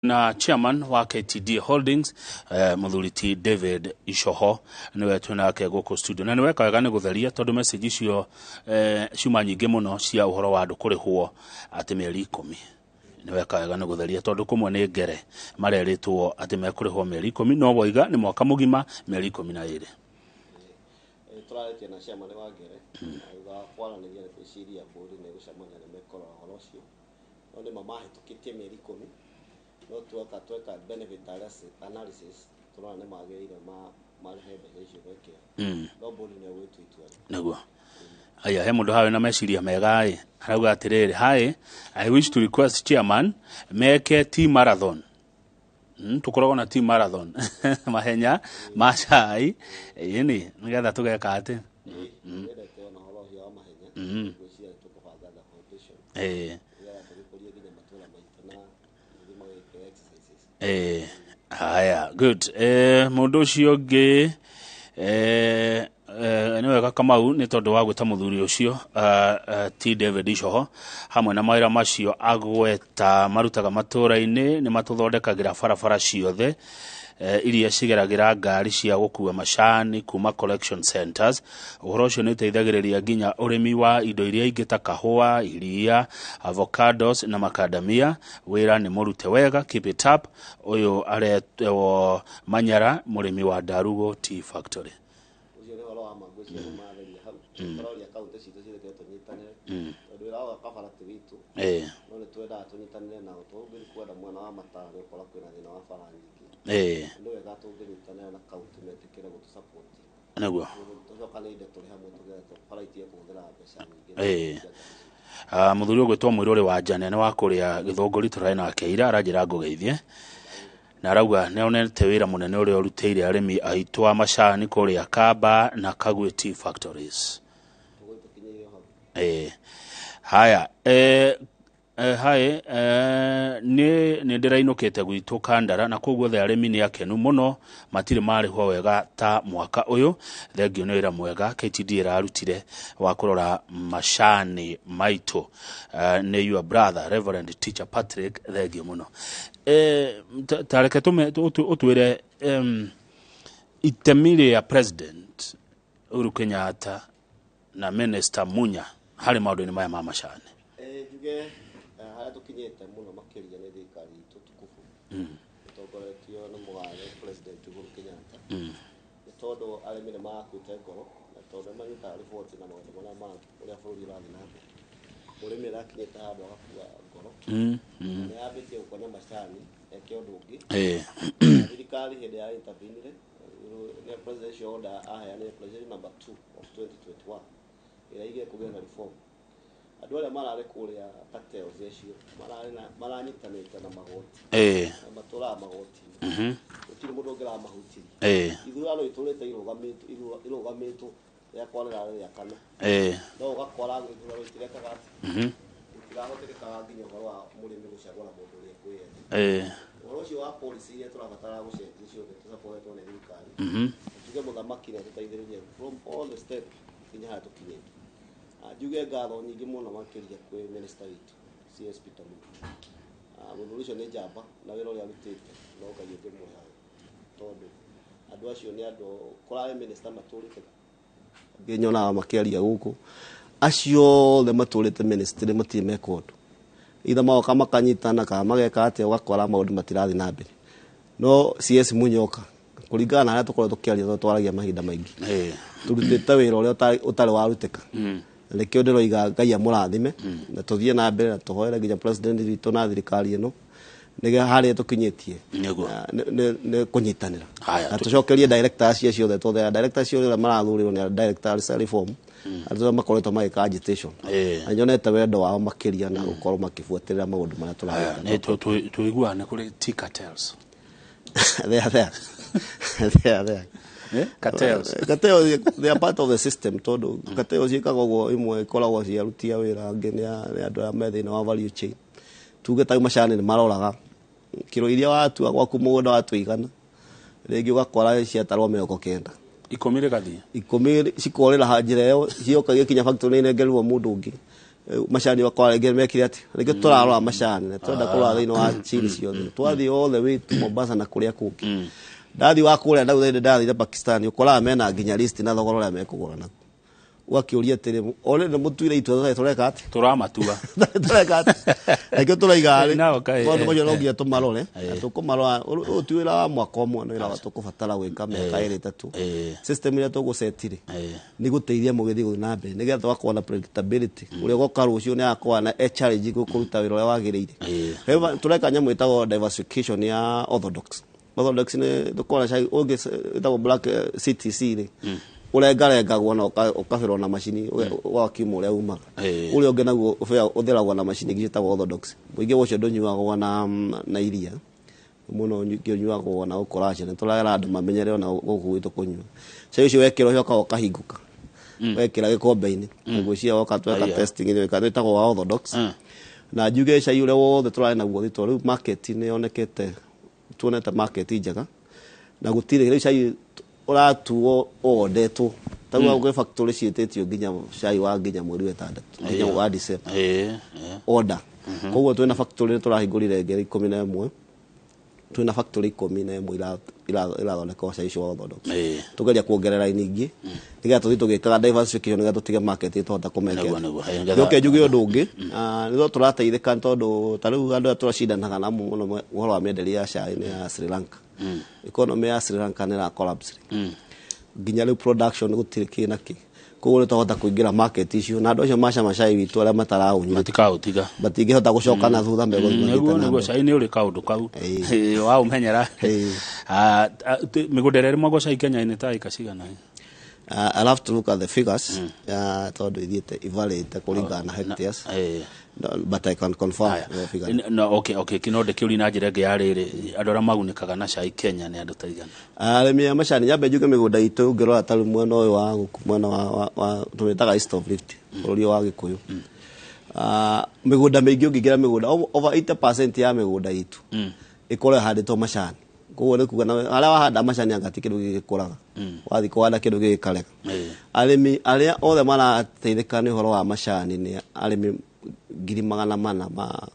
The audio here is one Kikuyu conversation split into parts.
Na chairman wa KTDA Holdings, muthuri ti David Icoho niwe twĩ nake gũkũ studio, na nĩweka wega nĩ gũtheria tondũ message icio ciuma nyingĩ mũno cia ũhoro wa andũ kũrĩhwo atĩ mĩeri 10. Nĩweka wega nĩ gũtheria tondũ kũmwe nĩ ngere marerĩtwo atĩ mekũrĩhwo mĩeri 10, no woiga nĩ mwaka mũgima, mĩeri 12. Tũrarĩtie na chairman wa ngere na thutha wa kwaranĩria nĩ twĩciria bũrũri nĩ gũcemania nĩ mekũrora ũhoro ũcio, no nĩ ma mahĩtũkĩtie mĩeri 10, no tuoka tweka benefit analysis tũrona nĩ magĩrĩire marĩhe mbeca icio mekĩra, no bũrũri nĩ ũgwĩtua itua. Nĩguo aya he mũndũ hawe na meciria mega ĩ arauga atĩrĩrĩ, "Hi, I wish to request chairman meke tea marathon." Tũkoragwo na tea marathon, mahenya ma cai ĩni nĩgetha tũgeka atĩ Ndendete ona ũhoro ũcio wa mahenya. Ngwĩciria nĩ tũkũbanga the foundation nĩgetha tũgĩkũrie nginya matũra maitũ na gũthiĩ magĩke exercises. Haya, good. Mũndũ ũcio ũngĩ, nĩ wega Kamau nĩ tondũ wa gwĩta mũthuri ũcio T David Icoho hamwe na mawĩra macio agweta marutaga matũra-inĩ. Nĩ matũthondekagĩra barabara ciothe iria cigeragĩra ngari cia gũkua macani kuma collection centers. Ũhoro ũcio nĩ ũteithagĩrĩria nginya ũrĩmi wa indo iria ingĩ ta kahũa, iria, avocados na macadamia. Wĩra nĩ mũrute wega, keep it up. Ũyũ aretwo Manyara, mũrĩmi wa Ndarugo Tea Factory. Ũcio nĩ ũhoro wa ma. Ngwĩciria nĩ matheria hau. Tũroria kaunti citũ ciĩtĩkĩre tũnyitanĩre tondũ wĩra wa gwaka bara ti witũ, no nĩ twendaga tũnyitanĩre nao tondũ ũngĩthiĩ kwenda mwena wa Matara nĩ ũkora kwĩna thĩna wa bara nyingĩ. Nĩ wega tũngĩnyitanĩra na kaunti metĩkĩre gũtũ support, tũcokanĩrĩire tũrĩ hamwe tũgetha bara itige kũhũthĩra mbeca nyingĩ cia ngari citũ. Mũthuri ũgwĩtwo Mũirũrĩ wa Njane nĩ wa kũrĩa Gĩthũngũri, tũrarĩ nake ira, aranjĩra ngũgeithie na arauga nĩ onete wĩra mũnene ũrĩa ũrutĩire arĩmi aitũ a macani kũrĩa Kamba na Kagwe Tea Factories. Tũgũthiĩ tũkinyĩire hau. Haya, hai, nĩ ndĩrainũkĩte gwitũ Kandara na kũu guothe arĩmi nĩ akenu mũno, matirĩ marĩhwo wega ta mwaka ũyũ. Thengiũ nĩ wĩra mwega KTD ĩrarutire wa kũrora macani maitũ. Nĩ your brother Reverend Teacher Patrick. Thengiũ mũno. Ta reke ũtwĩre itemi rĩa President Uhuru Kenyatta na Minister Munya harĩ maũndũ-inĩ maya ma macani. Njuge harĩa tũkinyĩte mũno makĩria nĩ thirikari itũ tukufu ĩtongoretio nĩ mũgathe President Uhuru Kenyatta, nĩ tondũ arĩmi nĩ marakuĩte ngoro na tondũ nĩ manyitaga riboti na maũndũ marĩa mangĩ ũrĩa bũrũri ũrathiĩ na mbere. Mũrĩmi nĩ arakinyĩte handũ agakua ngoro na nĩ yambĩtie gũkonya macani eke ũndũ ũngĩ. Na thirikari hĩndĩ ya intervenire nĩ presidential order aheanire, presidential number 2 of 2021, ĩrĩa igire kũgĩa na reform. Andũ arĩa mararĩ kũrĩa cartels acio mararĩ na maranyitanĩte na magoti na matũraga magoti-inĩ, gũtirĩ mũndũ ũngĩramahutirie. Ithurano itũrĩte irũgamĩtwo, irũgamĩtwo rĩakwa rĩrarĩ rĩa kana, no ũgakora ithurano itirekaga atĩ gũtirahotekekaga nginya ũhoro wa mũrĩmi gũcagũra mũndũ ũrĩa ekwĩyenda. Ũhoro ũcio wa policy iria tũrabatara gũcenjia ciothe tũsupportwo nĩ thirikari. Tuge mũthamaki nĩ atũteithĩrĩria from all the step nginya harĩa tũkinyĩte. Njuge ngatho nyingĩ mũno makĩria kwĩ minister witũ CS Peter Munya. Mũthuri ũcio nĩ njamba na wĩra ũrĩa arutĩte no Ngai ũngĩmũhe, tondũ andũ acio nĩ andũ kũrarĩ minister matũrĩte angĩ nyonaga makĩaria gũkũ, acio othe matũrĩte ministry matirĩ meka ũndũ, itha magoka makanyitana kana mageka atĩa, ũgakora maũndũ matirathiĩ na mbere. No CS Munyoka, kũringana na harĩa tũkoretwo tũkĩaria, tondũ twaragia mahinda maingĩ, tũrutĩte wĩra ũrĩa ũtarĩ warutĩka, na nĩkĩo ndĩroiga Ngai amũrathime na tũthiĩ na mbere na tũhoere nginya president witũ na thirikari ĩno nĩgetha harĩa tũkinyĩtie nĩ kũnyitanĩra Haya, na tũcokerie directors acio ciothe, tondũ directors acio othe marathurĩrwo nĩ directors a reform, andũ arĩa makoretwo magĩka agitation, na nyonete wendo wao makĩria na gũkorwo makĩbuatĩrĩra maũndũ marĩa tũrareka. Nĩ tũiguaga nĩ kũrĩ tea cartels. They are there, they are there. Cartels. Cartels, they are part of the system, tondũ cartels ciĩkaga ũguo, imwe ikoragwo cia aruti a wĩra, angĩ nĩ andũ arĩa me thĩinĩ wa value chain. Tuge ta rĩu macani nĩ maroraga kiro iria watua gwaku mũgũnda watua 100, rĩngĩ ũgakora ciatarwo 90. 10 rĩgathiĩ. 10 cikorĩra ha njĩra ĩyo, cioka gĩkinya factory nĩ inengererwo mũndũ ũngĩ. Macani wakwa rĩngĩ mekire atĩ rĩngĩ tũrarora macani na tũrenda kũrora thĩinĩ wa chini ciothe, twathiĩ all the way to Mombasa na kũrĩa kũngĩ. Ndathiĩ wa kũrĩa ndau ndathire Pakistan, ũkoraga mena nginya list na thogora ũrĩa mekũgũra naguo. Ũgakĩũria atĩrĩ, already mũtuire itua, tũreka atĩ Tũramatua. Tũreka atĩ reke tũraiga rĩ Nao kaĩ, maũndũ macio no nginya tũmarore na tũkũmarora. Ũyũ ti wĩra wa mwaka ũmwe, nĩ wĩra wa tũkũbatara gwĩka mĩaka 2, 3. System ĩrĩa tũgũceti rĩ nĩ gũteithia mũgĩthiĩ gũthiĩ na mbere nĩgetha tũgakorwo na predictability. Ũrĩa ũgoka rũciũ nĩ agakorwo na challenge kũruta wĩra ũrĩa wagĩrĩire. Rĩu tũreka nyamũ ĩtagwo diversification ya orthodox. Orthodox nĩ tũkorwo na cai ũngĩ ĩtagwo black, CTC rĩ, ũrengarengagwo na ũkabĩrwo na macini ũgakiuma ũrĩa umaga. Ũrĩa ũngĩ naguo ũtheragwo na macini ingĩ ciĩtagwo orthodox. Mũingĩ ũcio ndũnyuagwo na iria mũno, nyingĩ ũnyuagwo na gũkoracia. Nĩ tũragera andũ mamenyere ona gũkũ gwitũ kũnyua cai ũcio. Wekĩra ũcokaga ũkahingũka, wekĩra gĩkombe-inĩ ngwĩciria woka tweka Aya. testing ĩno ĩtagwo wa orthodox. Na njuge cai ũrĩa wothe tũrarĩ naguo thitoo rĩu, market nĩ yonekete, tuonete market njega na gũtirĩ rĩu cai ũratuo ũondetwo tarĩu gwĩ factory ciĩtĩtio nginya cai wa nginya mweri wa ĩtandatũ nginya wa December order. Koguo twĩna factory tũrahingũrire ngiri 11, twĩna factory 11 irathondeka cai ũcio wa orthodox. Tũgeria kuongerera ingĩ nĩgetha tũthiĩ tũgĩkaga diversification nĩgetha tũtige market tũhota kũmekera. Nĩguo, nĩguo. Nĩgetha- Njoke njuge ũndũ ũngĩ, nĩ tũrateithĩka nĩ tondũ ta rĩu andũ arĩa tũracindanaga namo mũno ũhoro wa mĩenderie ya cai nĩ ya Sri Lanka. Economy ya Sri Lanka nĩ ĩra collapse nginya rĩu, production gũtirĩ kĩ na kĩ. Koguo nĩ twahota kũingĩra market icio na andũ acio macama cai witũ arĩa mataraũnyua Matikaũtiga. Matingĩhota gũcoka na thutha, megũthiĩ mathiĩte Nĩguo na nĩguo mbere. Cai nĩ ũrĩ kaũndũ kau. Waũmenyera. Mĩgũnda ĩrĩa ĩrĩmagwo cai Kenya nĩ ta ĩka cigana? I'll have to look at the figures, tondũ ithiĩte ivarĩte kũringana na hectares. No, but I can confirm the figure. No, okay, kino ndĩkĩũria na njĩra ĩngĩ ya rĩrĩ, andũ arĩa magunĩkaga na cai Kenya nĩ andũ ta igana? Arĩmi a macani, nyambe njuge mĩgũnda itũ ũngĩrora ta rĩu mwena ũyũ wa gũkũ, mwena wa tũwĩtaga East of Rift, bũrũri ũyũ wa Gĩkũyũ. Mĩgũnda mĩingĩ, ũngĩingĩra mĩgũnda, over 80% ya mĩgũnda itũ ĩkorwo ĩhandĩtwo macani. Koguo nĩ kuga na harĩa wahanda macani anga ti kĩndũ gĩgĩkũraga, wathiĩ kũhanda kĩndũ gĩgĩkarega. Arĩmi arĩa othe marateithĩka nĩ ũhoro wa macani nĩ arĩmi ngiri magana 4 ma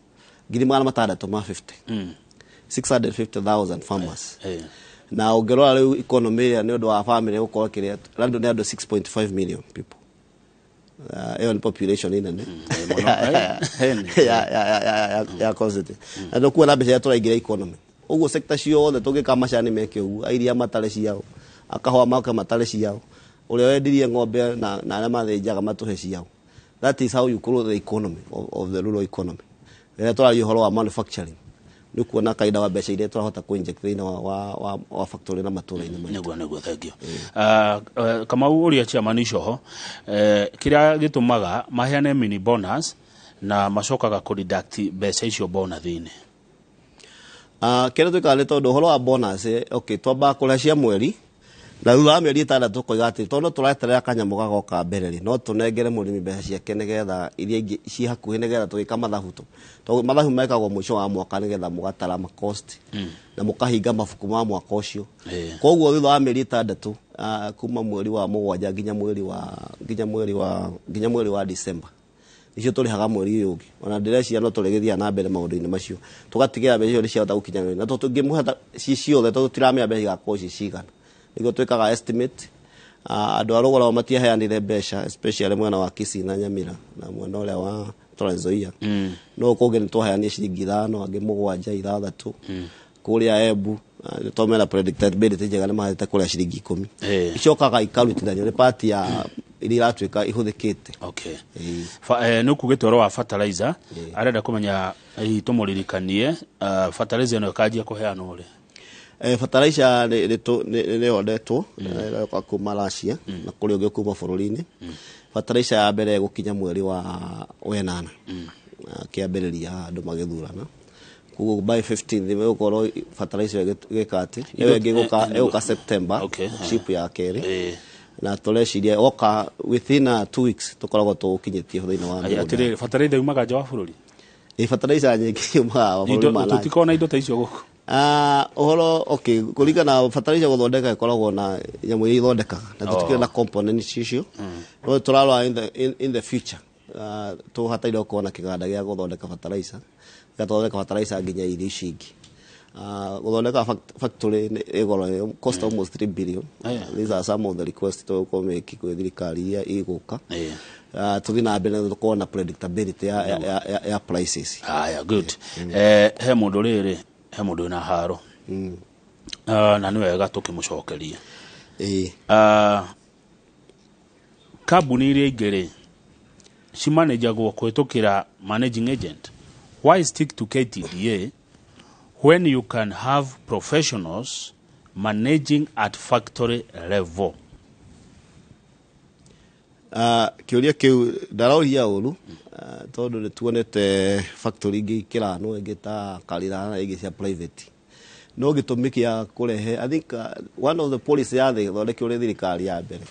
650,000, 650,000 farmers. Na ũngĩrora rĩu economy ĩrĩa nĩ ũndũ wa family gũkorwo kĩrĩa andũ nĩ andũ 6.5 million people. Ĩyo nĩ population inene Mũno. ya constituency na nĩkuona mbeca iria tũraingĩra economy. Ũguo sector ciothe tũngĩka macani meke ũguo, airia matare ciao, akahũa make matare ciao, ũrĩa wendirie ng'ombe na arĩa mathĩnjaga matũhe ciao. That is how you grow the economy of the rural economy. Rĩrĩa tũraria ũhoro wa manufacturing, nĩ kuona kaida wa mbeca iria tũrahota kũ-inject thĩinĩ wa factory na matũra-inĩ maitũ. Nĩguo, thank you. Kamau ũrĩa chairman Icoho, kĩrĩa gĩtũmaga maheane mini bonus na macokaga kũ-deduct mbeca icio bonathi-inĩ? Kĩrĩa twĩkaga nĩ tondũ ũhoro wa bonus, okay, twambaga kũrĩha cia mweri na thutha wa mĩeri 6 tũkoiga atĩ tondũ tũreterera kanyamũ gagoka mbere rĩ, no tũnengere mũrĩmi mbeca ciake nĩgetha iria ingĩ ciĩ hakuhĩ, nĩgetha tũgĩka mathabu tondũ mathabu mekagwo mũico wa mwaka nĩgetha mũgatara ma cost na mũkahinga mabuku ma mwaka ũcio. Koguo thutha wa mĩeri 6, kuma mweri wa mũgwanja nginya mweri wa December, icio tũrĩhaga mweri ũyũ ũngĩ. Ona ndĩreciria no tũrĩgĩthiaga na mbere maũndũ-inĩ macio, tũgatigĩra mbeca icio nĩ ciahota gũkinyanĩria na tondũ tũngĩmũhe ci ciothe, tondũ tũtiramenya mbeca igakorwo ci cigana, nĩguo twĩkaga estimate. Andũ a rũgũrũ matiaheanire mbeca, especially mwena wa Kisii na Nyamira na mwena ũrĩa wa Trans Nzoia. No kũngĩ nĩ twaheanire ciringi 5, angĩ 7, 6. Kũrĩa Embu, nĩ twamera predictability njega, nĩ mahete kũrĩa ciringi 10. Icokaga ikarutithanio nĩ part ya iria iratuĩka ihũthĩkĩte. Okay. Nĩ ũkugĩte ũhoro wa fertilizer, arenda kũmenya hihi tũmũririkanie, fertilizer ĩno ĩkanjia kũheanwo rĩ? Fertilizer nĩ yondetwo ĩroka kuma Russia na kũrĩ ũngĩ kuma bũrũri-inĩ. Fertilizer ya mbere ĩgũkinya mweri wa wenana, kĩambĩrĩria andũ magĩthurana. Koguo by 15th ĩgũkorwo fertilizer ĩgĩka atĩ ĩyo ĩngĩ ĩgũka September, ship ya kerĩ. Na tũreciria oka within 2 weeks tũkoragwo tũũkinyĩtie thĩinĩ wa mĩgũnda. Atĩrĩrĩ, fertilizer yumaga nja wa bũrũri? Ĩ, fertilizer nyingĩ yumaga mabũrũri ma na nja. Tũtikorwo na indo ta icio gũkũ? Ũhoro, okay, kũringana na fertilizer gũthondeka, ĩkoragwo na nyamũ iria ithondekaga na tũtikĩrĩ na components icio, no tũrarora in the future. Tũhataire gũkorwo na kĩganda gĩa gũthondeka fertilizer, gĩgathondeka fertilizer nginya irio ici ingĩ. Gũthondeka factory nĩ ĩ goro, cost almost 3 billion. These are some of the requests tũgũkorwo mĩki kwĩ thirikari iria igũka. Tũthiĩ na mbere na tũkorwo na predictability ya prices. Haya, good. He mũndũ rĩrĩ, he mũndũ wĩna haro. Na nĩ wega tũkĩmũcokeria. Kambuni iria ingĩ rĩ cimanĩjagwo kũhĩtũkĩra managing agent. Why stick to KTDA when you can have professionals managing at factory level? Kĩũria kĩu ndaroria ũru, tondũ nĩ tuonete factory ingĩ ikĩranwo, ĩngĩ ta Karira na ingĩ cia private, no gĩtũmi kĩa kũrehe, I think one of the policy ya thondekirwo nĩ thirikari ya mbere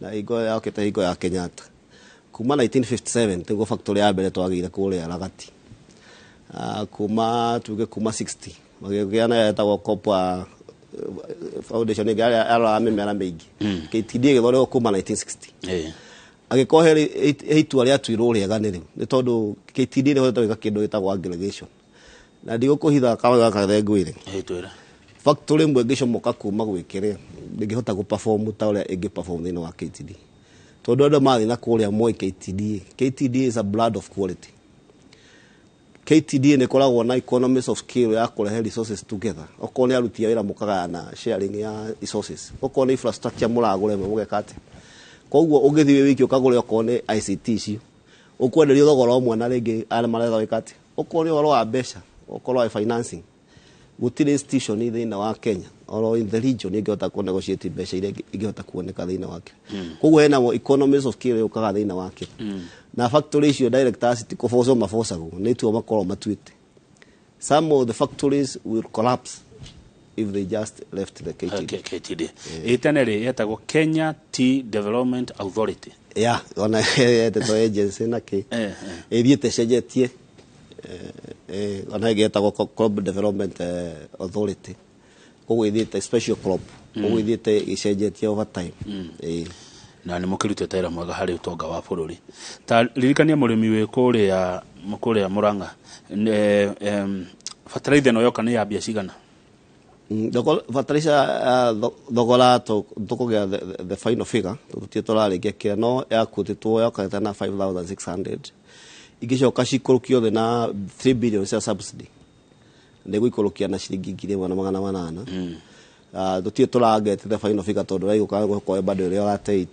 na hingo yokĩte, hingo ya Kenyatta, kuma 1957 nĩguo factory ya mbere twagĩire kũrĩa Ragati. Kuma tuge kuma 60 magĩgĩa na yetagwo Copper Foundation ĩngĩ yaroraga mĩmera mĩingĩ. KTDA ĩgĩthondekwo kuma 1960. Angĩkorwo he itua rĩatuirwo rĩega nĩ rĩu, nĩ tondũ KTDA nĩ ĩhotete gwĩka kĩndũ gĩtagwo aggregation, na ndigũkũhitha kamwe gaka thengwĩre. Twĩre. Factory ĩmwe ĩngĩcomoka kuma gwĩkĩrĩa ndĩngĩhota gũ-perform ta ũrĩa ĩngĩ perform thĩinĩ wa KTDA, tondũ andũ mathiĩ na kũrĩa moĩ KTDA. KTDA is a brand of quality. KTDA nĩ ĩkoragwo na economies of scale ya kũrehe resources together. Okorwo nĩ aruti a wĩra, mũkagayana sharing ya resources. Okorwo nĩ infrastructure mũragũra ĩmwe, mũgeka atĩa. Koguo ũngĩthiĩ wĩ wiki ũkagũre okorwo nĩ ICT icio, ũkwenderio thogora ũmwe na rĩngĩ arĩa maretha gwĩka atĩa. Okorwo nĩ ũhoro wa mbeca, okorwo wa financing, gũtirĩ institution thĩinĩ wa Kenya or in the region ĩngĩhota kũ negotiate mbeca iria ingĩhota kuoneka thĩinĩ wake. Koguo hena economies of scale yũkaga thĩinĩ wake, na factory icio directors ti kũbocwo mabocagwo, nĩ itua makorwo matuĩte. Some of the factories will collapse if they just left the KTD. KTDA ĩ tene rĩ yetagwo Kenya Tea Development Authority. Ya ona yetĩtwo agency na kĩ, ĩthiĩte ĩcenjetie. Ona ĩngĩ yetagwo Crop Development Authority, koguo ĩthiĩte special crop, koguo ĩthiĩte ĩcenjetie over time. Na nĩ mũkĩrutĩte wĩra mwega harĩ ũtonga wa bũrũri. Ta ririkania mũrĩmi wĩ kũrĩa Mũrang'a, bataraitha ĩno yoka nĩ ya mbia cigana? Fertilizer, thogora tũkũgĩa the final figure, tũtirĩ tũrarĩkia kĩrĩa, no yakũtĩtwo yokete na 5600, ingĩcoka cikũrũkio thĩ na 3 billion cia subsidy, nĩ gũikũrũkia na ciringi 1800. Tũtirĩ tũragete the final figure tondũ raigũka gũkorwo bado ĩrĩa ũrate.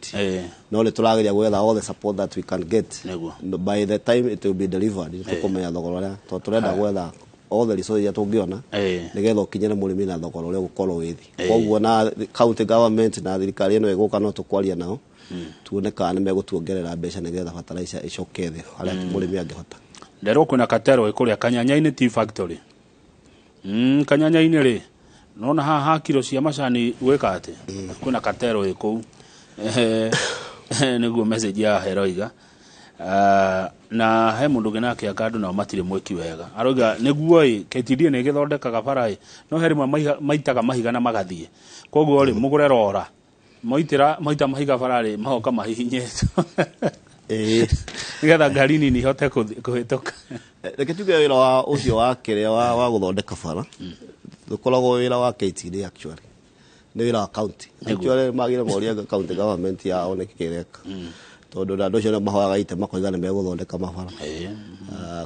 No nĩ tũrageria gwetha all the support that we can get. By the time it will be delivered, nĩ tũkũmenya thogora ũrĩa, tondũ tũrenda gwetha all the resources iria tũngĩona nĩgetha ũkinyĩre mũrĩmi na thogora ũrĩa ũgũkorwo wĩ thĩ. Koguo na county government na thirikari ĩno ĩgũka, no tũkwaria nao tuone kana nĩ megũtuongerera mbeca nĩgetha fertilizer ĩcoke thĩ harĩa mũrĩmi angĩhota. Nderwo kwĩna katero ĩ kũrĩa Kanyanya-inĩ Tea Factory. Kanyanya-inĩ rĩ, nona haha ha kiro cia macani gwĩka atĩ kwĩna katero ĩ kũu. Nĩguo message ya heroiga. Na he mũndũ ũngĩ nake anga andũ nao matirĩ mwĩki wega, aroiga nĩguo ĩ KTDA nĩ ĩgĩthondekaga bara ĩ, no he rĩmwe maitaga mahiga na magathiĩ, koguo rĩ mũgũre rora maitĩra maita mahiga bara rĩ, magoka mahihinyĩtwo nĩgetha ngari nini ihote kũhĩtũka. Reke tuge wĩra wa ũcio wa kĩrĩa wa gũthondeka bara ndũkoragwo wĩra wa KTDA, actually nĩ wĩra wa county. Actually magire moria county government yao nĩkĩ kĩreka, tondũ na andũ acio nĩ mahoyaga ite makoiga nĩ megũthondeka mabara.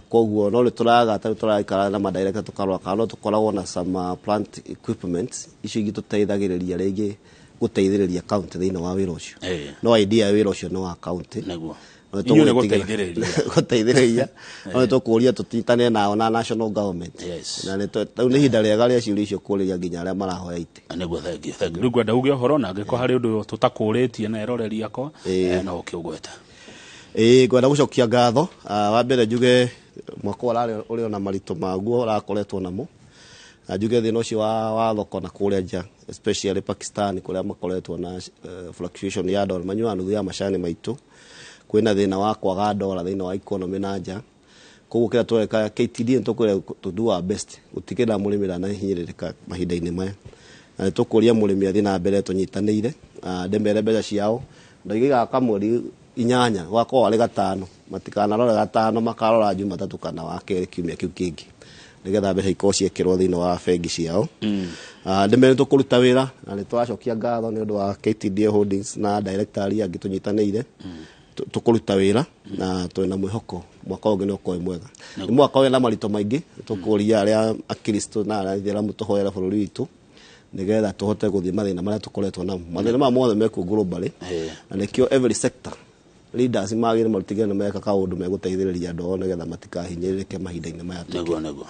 Koguo no nĩ tũraga tarĩu tũraikara na madirector tũkarora kana no tũkoragwo na some plant equipment icio ingĩtũteithagĩrĩria rĩngĩ gũteithĩrĩria county thĩinĩ wa wĩra ũcio. No idea ya wĩra ũcio nĩ wa county. No Inyuĩ nĩ tũgwĩtigĩra- gũteithĩrĩria. Gũteithĩrĩria, no nĩ tũkũria tũtitane nao na national government. Na rĩu nĩ ihinda rĩega rĩa ciũria icio kũrĩria nginya arĩa marahoya itĩ. Nĩguo, thengiũ, thengiũ. Rĩu ngwenda uge ũhoro, na angĩkorwo harĩ ũndũ tũtakũrĩtie na eroreri akwa, no ũkĩũgweta. Ĩĩ, ngwenda gũcokia ngatho. Wa mbere njuge mwaka ũyũ ũrarĩ ũrĩ ona maritũ maguo ũrakoretwo namo, na njuge thĩna ũcio wa thoko na kũrĩa nja, especially Pakistan, kũrĩa makoretwo na fluctuation ya dollar, manyuaga nuthu ya macani maitũ. Kwĩna thĩna wa kwaga dollar thĩinĩ wa economy na nja. Koguo kĩrĩa tũreka KTDA, nĩ tũkwĩra to do our best gũtigĩrĩra mũrĩmi ndanahinyĩrĩrĩka mahinda-inĩ maya, na nĩ tũkũria mũrĩmi athiĩ na mbere tũnyitanĩire. Ndĩmere mbeca ciao ndaigaga kamweri. 8 gwakorwo arĩ gatano, matikanarore gatano, makarora Jumatatũ kana wa kerĩ kiumia kĩu kĩngĩ, nĩgetha mbeca ikorwo ciĩkĩrwo thĩinĩ wa bengi ciao. Ndĩmere tũkũruta wĩra na nĩ tũracokia ngatho nĩ ũndũ wa KTDA Holdings na director arĩa angĩ tũnyitanĩire. Tũkũruta wĩra na twĩna mwĩhoko mwaka ũngĩ nĩ ũkorwo wĩ mwega. Nĩ mwaka wĩna maritũ maingĩ, tũkũria arĩa akristo na arĩa aithĩramu tũhoere bũrũri witũ nĩgetha tũhote gũthiĩ mathĩna marĩa tũkoretwo namo. Mathĩna maya mothe mekuo globally, na nĩkĩo every sector leaders magĩrĩire marutigĩre nĩ meka kaũndũ megũteithĩrĩria andũ ao nĩgetha matikahinyĩrĩrĩke mahinda-inĩ maya. Nĩguo.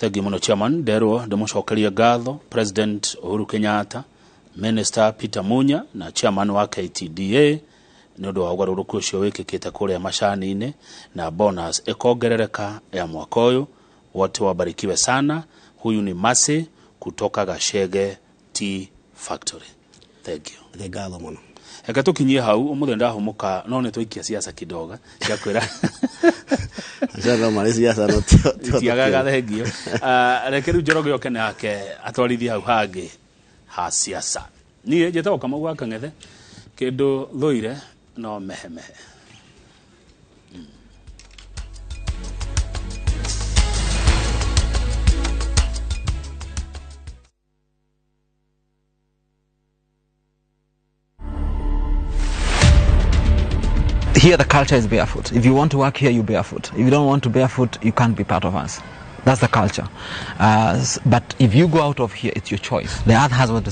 Thengiũ mũno chairman, nderwo ndĩmũcokerie ngatho President Uhuru Kenyatta, Minister Peter Munya na chairman wa KTDA nĩ ũndũ wa ũgarũrũku ũcio wĩkĩkĩte kũrĩa macani-inĩ na bonus ĩkongerereka ya mwaka ũyũ. Wote wabarikiwe sana. Huyu ni Masi kutoka Gachege Tea Factory. Thank you. Nĩ ngatho mũno. Reke tũkinyie hau ũmũthĩ, ndahũmũka no nĩ twaikia ciaca kidogo cia kwĩra. Acio no marĩ ciaca no Tiagaga thengio. Reke rĩu Njoroge oke nake atwarithie hau hangĩ ha siasa. Niĩ njĩtagwo Kamau wa Kang'ethe, kĩndũ thũire no mehemehe. Here the culture is barefoot. If you want to work here, you barefoot. If you don't want to barefoot, you can't be part of us. That's the culture. But if you go out of here, it's your choice. The earth has what